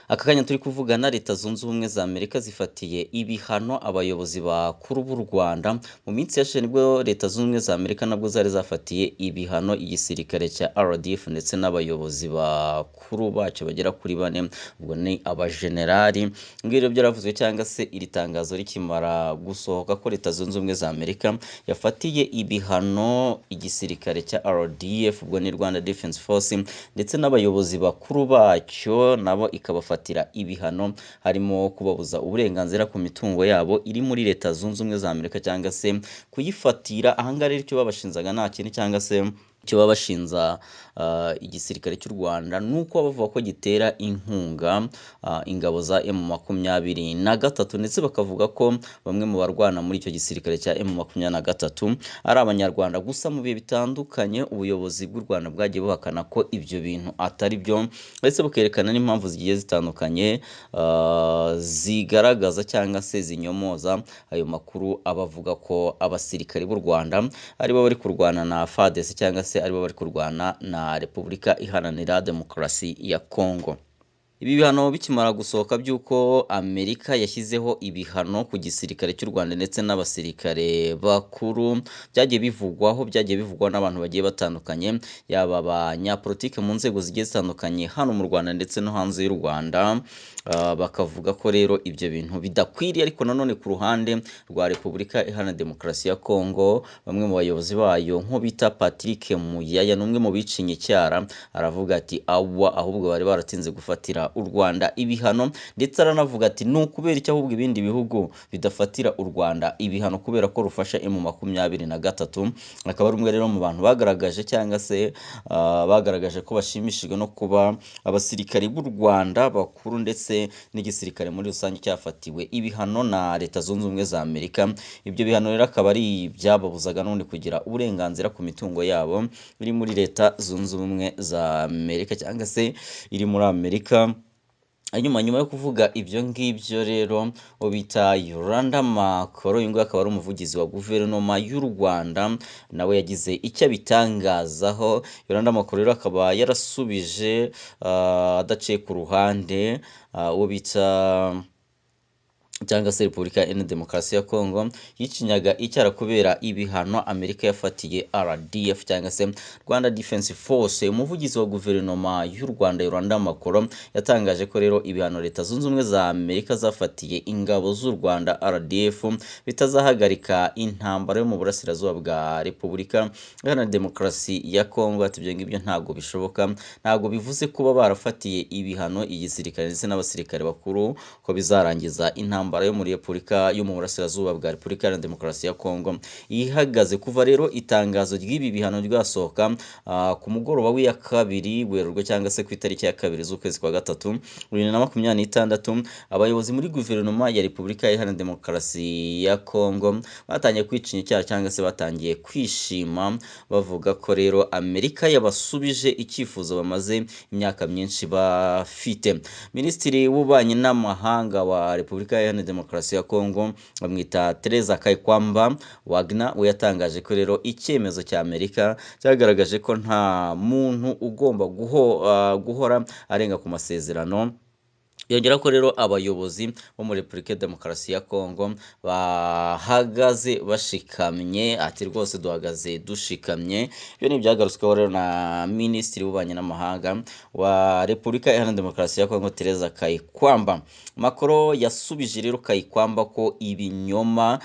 Aka kanya turi kuvugana, Leta Zunze Ubumwe za Amerika zifatiye ibihano abayobozi bakuru b'u Rwanda. Mu minsi yashize nibwo Leta Zunze Ubumwe za Amerika nabwo zari zafatiye ibihano igisirikare cya RDF ndetse n'abayobozi bakuru bacyo bagera kuri bane, ubwo ni abajenerali. Ngibi rero byaravuzwe cyangwa se iri tangazo rikimara gusohoka ko Leta Zunze Ubumwe za Amerika yafatiye ibihano igisirikare cya RDF, ubwo ni Rwanda Defense Force, ndetse n'abayobozi bakuru bacyo nabo ikabafatira ibihano, harimo kubabuza uburenganzira ku mitungo yabo iri muri Leta Zunze Ubumwe za Amerika cyangwa se kuyifatira. Aha ngaha rero icyo babashinzaga nta kindi, cyangwa se icyo baba bashinza igisirikare cy'u Rwanda, ni uko bavuga ko gitera inkunga ingabo za M23, ndetse bakavuga ko bamwe mu barwana muri icyo gisirikare cya M23 ari Abanyarwanda. Gusa mu bihe bitandukanye ubuyobozi bw'u Rwanda bwagiye buhakana ko ibyo bintu atari byo, ndetse bukerekana n'impamvu zigiye zitandukanye zigaragaza cyangwa se zinyomoza ayo makuru abavuga ko abasirikare b'u Rwanda aribo bari kurwana na FARDC cyangwa se aribo bari kurwana na Repubulika Iharanira Demokarasi ya Kongo. Ibi bihano bikimara gusohoka by'uko Amerika yashyizeho ibihano ku gisirikare cy'u Rwanda ndetse n'abasirikare bakuru, byagiye bivugwaho n'abantu bagiye batandukanye, yaba abanyapolitike mu nzego zigiye zitandukanye hano mu Rwanda ndetse no hanze y'u Rwanda, bakavuga ko rero ibyo bintu bidakwiriye. Ariko nanone ku ruhande rwa Repubulika Iharanira Demokarasi ya Kongo, bamwe mu bayobozi bayo nko bita Patrick Muyaya, ni umwe mu bicinye icyara, aravuga ati awa ahubwo bari baratinze gufatira u Rwanda ibihano, ndetse aranavuga ati ni ukubera icyo ahubwo ibindi bihugu bidafatira u Rwanda ibihano kubera ko rufasha M23. Akaba ari umwe rero mu bantu bagaragaje cyangwa se bagaragaje ko bashimishijwe no kuba abasirikari b'u Rwanda bakuru ndetse n'igisirikare muri rusange cyafatiwe ibihano na Leta Zunze Ubumwe za Amerika. Ibyo bihano rero akaba ari ibyababuzaga n'ubundi kugira uburenganzira ku mitungo yabo iri muri Leta Zunze Ubumwe za Amerika cyangwa se iri muri Amerika. Hanyuma nyuma yo kuvuga ibyo ngibyo rero, uwo bita Yolanda Makolo, uyu nguyu akaba ari umuvugizi wa guverinoma y'u Rwanda, nawe yagize icyo abitangazaho. Yolanda Makolo rero akaba yarasubije adaciye ku ruhande uwo bita cyangwa se Repubulika Iharanira Demokarasi ya Kongo yicinyaga icyara kubera ibihano Amerika yafatiye RDF cyangwa se Rwanda Defense Force. Umuvugizi wa guverinoma y'u Rwanda Yolanda Makolo yatangaje ko rero ibihano Leta Zunze Ubumwe za Amerika zafatiye ingabo z'u Rwanda RDF bitazahagarika intambara yo mu burasirazuba bwa Repubulika Iharanira Demokarasi ya Kongo. Ati ibyo ngibyo ntabwo bishoboka, ntabwo bivuze kuba barafatiye ibihano igisirikare ndetse n'abasirikare bakuru ko bizarangiza intambara yo muri Repubulika yo mu burasirazuba bwa Repubulika Iharanira Demokarasi ya Kongo ihagaze. Kuva rero itangazo ry'ibi bihano ryasohoka ku mugoroba w'iya 2 Werurwe cyangwa se ku itariki ya 2 z'ukwezi kwa gatatu 2026, abayobozi muri guverinoma ya Repubulika Iharanira Demokarasi ya Kongo batangiye kwicinya icyaha cyangwa se batangiye kwishima, bavuga ko rero Amerika yabasubije icyifuzo bamaze imyaka myinshi bafite. Minisitiri w'Ububanyi n'Amahanga wa Repubulika Iharanira Demokarasi ya Kongo bamwita Teresa Kayikwamba Wagner, we yatangaje ko rero icyemezo cya Amerika cyagaragaje ko nta muntu ugomba guhora arenga ku masezerano. Yongera ko rero abayobozi bo muri Repubulika ya Demokarasi ya Kongo bahagaze bashikamye, ati rwose duhagaze dushikamye. Ibyo ni ibyagarutsweho rero na Minisitiri w'Ububanyi n'Amahanga wa Repubulika Iharanira Demokarasi ya Kongo Teresa Kayikwamba. Makolo yasubije rero Kayikwamba ko ibinyoma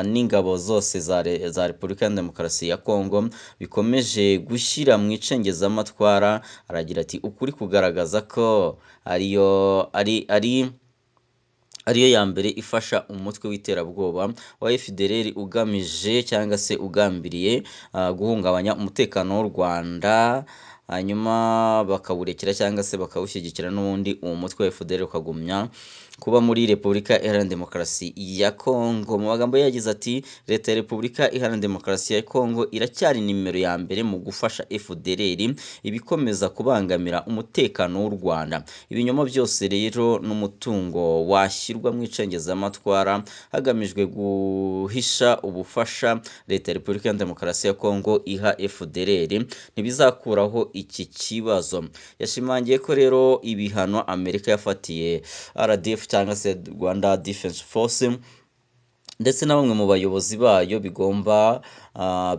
n'ingabo zose za Repubulika Iharanira Demokarasi ya Kongo bikomeje gushyira mu icengezamatwara. Aragira ati ukuri kugaragaza ko ariyo ari ariyo ya mbere ifasha umutwe w'iterabwoba wa FDLR ugamije cyangwa se ugambiriye guhungabanya umutekano w'u Rwanda, hanyuma bakawurekera cyangwa se bakawushyigikira, n'ubundi uwo mutwe wa FDLR ukagumya kuba muri Repubulika Iharanira Demokarasi ya Kongo. Mu magambo ye yagize ati Leta ya Repubulika Iharanira Demokarasi ya Kongo iracyari nimero ya mbere mu gufasha FDLR ibikomeza kubangamira umutekano w'u Rwanda. Ibinyoma byose rero n'umutungo washyirwa mu icengezamatwara hagamijwe guhisha ubufasha Leta ya Repubulika Iharanira Demokarasi ya Kongo iha FDLR ntibizakuraho iki kibazo. Yashimangiye ko rero ibihano Amerika yafatiye RDF cyangwa se Rwanda Defense Force ndetse na bamwe mu bayobozi bayo bigomba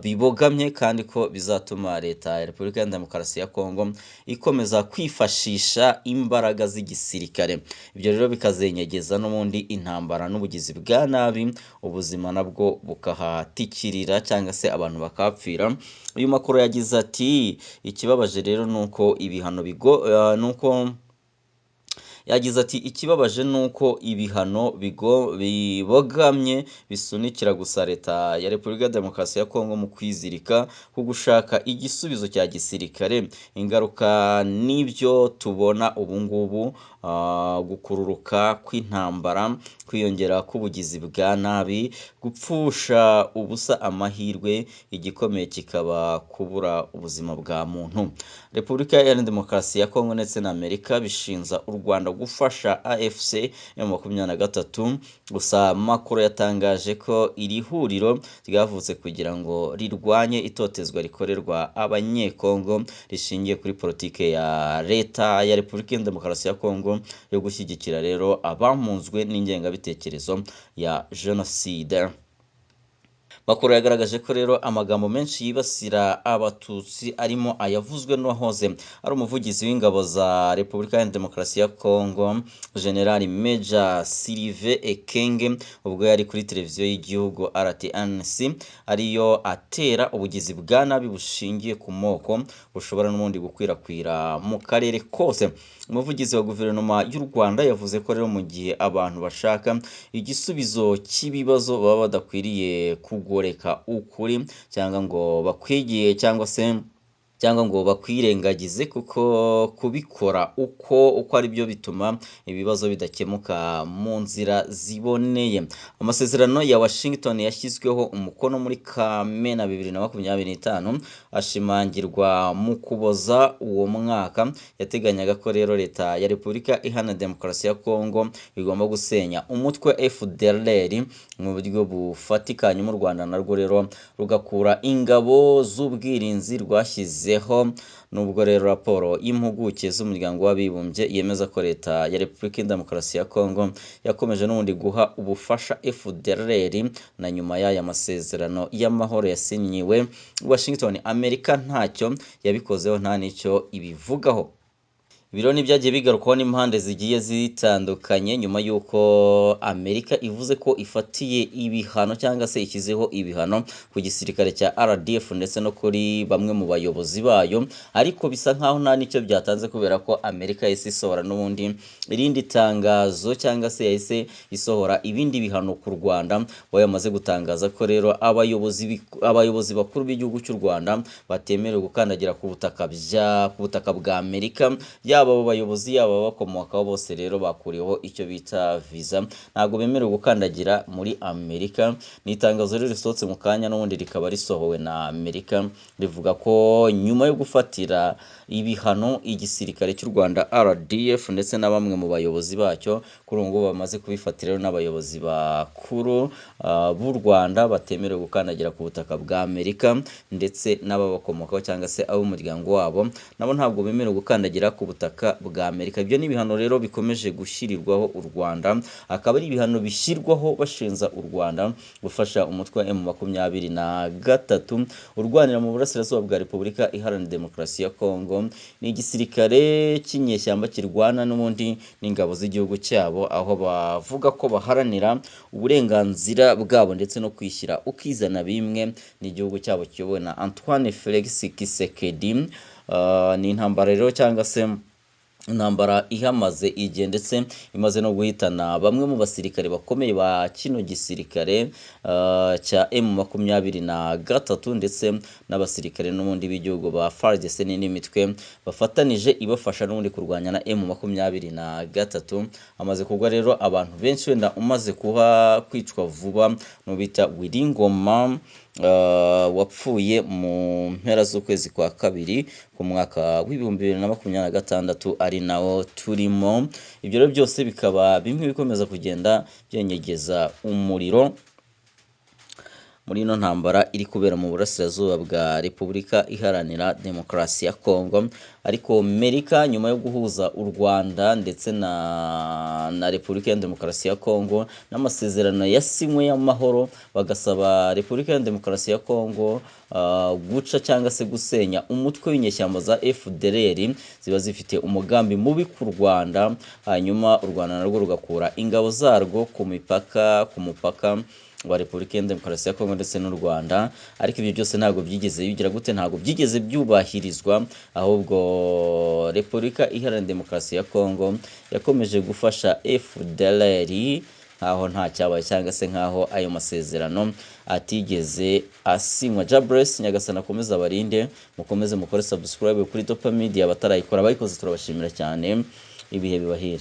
bibogamye, kandi ko bizatuma leta ya Repubulika ya Demokarasi ya Kongo ikomeza kwifashisha imbaraga z'igisirikare. Ibyo rero bikazenyegeza n'ubundi intambara n'ubugizi bwa nabi, ubuzima nabwo bukahatikirira cyangwa se abantu bakahapfira. Uyu makuru yagize ati ikibabaje rero ni uko ibihano bigo nuko yagize ati ikibabaje ni uko ibihano bibogamye bisunikira gusa leta ya Repubulika ya Demokarasi ya Kongo mu kwizirika ku gushaka igisubizo cya gisirikare. Ingaruka n'ibyo tubona ubu ngubu, gukururuka kw'intambara, kwiyongera k'ubugizi bwa nabi, gupfusha ubusa amahirwe, igikomeye kikaba kubura ubuzima bwa muntu. Repubulika Iharanira Demokarasi ya Kongo ndetse na Amerika bishinja u Rwanda gufasha AFC M23. Gusa Macron yatangaje ko iri huriro ryavutse kugira ngo rirwanye itotezwa rikorerwa abanyekongo rishingiye kuri politike ya leta ya Repubulika Iharanira Demokarasi ya Kongo yo gushyigikira rero abamunzwe n'ingengabitekerezo ya jenoside. Macron yagaragaje ko rero amagambo menshi yibasira abatutsi arimo ayavuzwe n'uwahoze ari umuvugizi w'ingabo za Repubulika Iharanira Demokarasi ya Kongo General Major Sylvain Ekenge ubwo yari kuri televiziyo y'igihugu RTNC, ariyo atera ubugizi bwa nabi bushingiye ku moko bushobora n'ubundi gukwirakwira mu karere kose. Umuvugizi wa guverinoma y'u Rwanda yavuze ko rero mu gihe abantu bashaka igisubizo cy'ibibazo baba badakwiriye kugoreka ukuri cyangwa ngo bakwigiye cyangwa se cyangwa ngo bakwirengagize, kuko kubikora uko ari byo bituma ibibazo bidakemuka mu nzira ziboneye. Amasezerano ya Washington yashyizweho umukono muri Kamena 2025, ashimangirwa mu Kuboza uwo mwaka. Yateganyaga ko rero leta ya Repubulika Iharanira Demokarasi ya Kongo igomba gusenya umutwe FDLR mu buryo bufatika, hanyuma u Rwanda narwo rero rugakura ingabo z'ubwirinzi rwashyize. Nubwo rero raporo y'impuguke z'umuryango w'abibumbye yemeza ko leta ya Repubulika Demokarasi ya Kongo yakomeje n'ubundi guha ubufasha FDLR na nyuma y'aya masezerano y'amahoro yasinyiwe Washington, Amerika ntacyo yabikozeho, nta n'icyo ibivugaho. Ibiro ntibyagiye bigarukwaho n'impande zigiye zitandukanye nyuma y'uko Amerika ivuze ko ifatiye ibihano cyangwa se ishyizeho ibihano ku gisirikare cya RDF ndetse no kuri bamwe mu bayobozi bayo, ariko bisa nkaho nta n'icyo byatanze kubera ko Amerika yahise isohora n'ubundi irindi tangazo cyangwa se yahise isohora ibindi bihano ku Rwanda. Bo yamaze gutangaza ko rero abayobozi bakuru b'igihugu cy'u Rwanda batemerewe gukandagira ku butaka bwa Amerika, yaba abo bayobozi yaba ababakomokaho bose rero bakuriweho icyo bita visa, ntabwo bemerewe gukandagira muri Amerika. Ni itangazo rero risohotse mu kanya n'ubundi rikaba risohowe na Amerika, rivuga ko nyuma yo gufatira ibihano igisirikare cy'u Rwanda RDF ndetse na bamwe mu bayobozi bacyo, kuri ubu ngubu bamaze kubifatira rero n'abayobozi bakuru b'u Rwanda batemerewe gukandagira ku butaka bwa Amerika, ndetse n'ababakomokaho cyangwa se ab'umuryango wabo nabo ntabwo bemerewe gukandagira ku butaka bwa Amerika. Ibyo ni ibihano rero bikomeje gushyirirwaho u Rwanda, akaba ari ibihano bishyirwaho bashinza u Rwanda gufasha umutwe wa M23 urwanira mu burasirazuba bwa Repubulika Iharanira Demokarasi ya Kongo. Ni igisirikare cy'inyeshyamba kirwana n'ubundi n'ingabo z'igihugu cyabo, aho bavuga ko baharanira uburenganzira bwabo ndetse no kwishyira ukizana bimwe n'igihugu cyabo kiyobowe na Antoine Felix Tshisekedi. Ni intambara rero cyangwa se intambara ihamaze igihe ndetse imaze no guhitana bamwe mu basirikare bakomeye ba kino gisirikare cya M23 ndetse n'abasirikare n'ubundi b'igihugu ba FARDC n'indi mitwe bafatanije ibafasha n'ubundi kurwanya na M23. Amaze kugwa rero abantu benshi, wenda umaze kuba kwicwa vuba n'ubita Wiringoma wapfuye mu mpera z'ukwezi kwa kabiri ku mwaka w'2026 ari nawo turimo. Ibyo rero byose bikaba bimwe bikomeza kugenda byenyegeza umuriro muri ino ntambara iri kubera mu burasirazuba bwa Repubulika Iharanira Demokarasi ya Kongo. Ariko Amerika, nyuma yo guhuza u Rwanda ndetse na Repubulika ya Demokarasi ya Kongo n'amasezerano yasinywe y'amahoro, bagasaba Repubulika ya Demokarasi ya Kongo guca cyangwa se gusenya umutwe w'inyeshyamba za FDLR ziba zifite umugambi mubi ku Rwanda, hanyuma u Rwanda narwo rugakura ingabo zarwo ku mipaka, ku mupaka wa Repubulika ya Demokarasi ya Kongo ndetse n'u Rwanda. Ariko ibyo byose ntabwo byigeze bigira gute, ntabwo byigeze byubahirizwa, ahubwo Repubulika Iharanira Demokarasi ya Kongo yakomeje gufasha FDLR nkaho nta cyabaye, cyangwa se nkaho ayo masezerano atigeze asinywa. Jabresi, Nyagasani akomeze abarinde, mukomeze mukore subscribe kuri Dopa Media abatarayikora, abayikoze turabashimira cyane, ibihe bibahire.